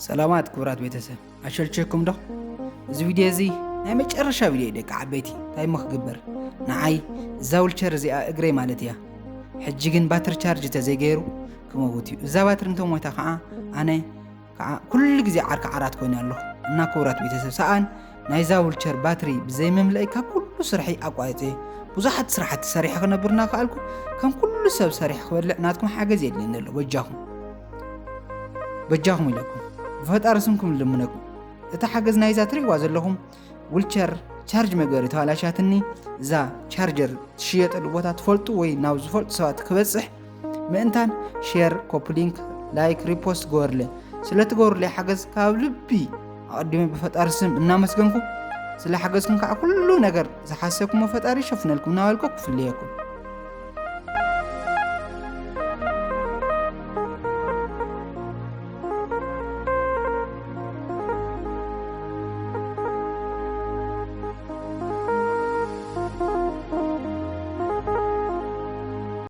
ሰላማት ክቡራት ቤተሰብ፣ ኣሸልቸኩም ዶ? እዚ ቪድዮ እዚ ናይ መጨረሻ ቪድዮ እዩ ደቂ ዓበይቲ። እንታይ እሞ ክግበር፣ ንዓይ እዛ ውልቸር እዚኣ እግረይ ማለት እያ። ሕጂ ግን ባትሪ ቻርጅ ተዘይገይሩ ክመውት እዩ። እዛ ባትሪ እንተሞይታ ከዓ ኣነ ከዓ ኩሉ ግዜ ዓርኪ ዓራት ኮይነ ኣለኹ። እና ክቡራት ቤተሰብ፣ ሰኣን ናይዛ ውልቸር ባትሪ ብዘይምምልኣይ ካብ ኩሉ ስርሐይ ኣቋሪፀ። ብዙሓት ስራሕቲ ሰሪሐ ክነብር እናከኣልኩ ከም ኩሉ ሰብ ሰሪሐ ክበልዕ ናትኩም ሓገዝ የድልየኒ ኣሎ። በጃኹም በጃኹም ኢለኩም ብፈጣሪ ስምኩም ልምነኩም። እቲ ሓገዝ ናይዛ ትርእይዋ ዘለኹም ውልቸር ቻርጅ መግበሪ ተባላሻትኒ። እዛ ቻርጀር ትሽየጠሉ ቦታ ትፈልጡ ወይ ናብ ዝፈልጡ ሰባት ክበፅሕ ምእንታን ሼር፣ ኮፕሊንክ፣ ላይክ፣ ሪፖስት ግበሩለይ። ስለ ትገብሩለይ ሓገዝ ካብ ልቢ ኣቐዲመ ብፈጣሪ ስም እናመስገንኩ፣ ስለ ሓገዝኩም ከዓ ኩሉ ነገር ዝሓሰብኩሞ ፈጣሪ ይሸፍነልኩም እናበልኩ ክፍልየኩም።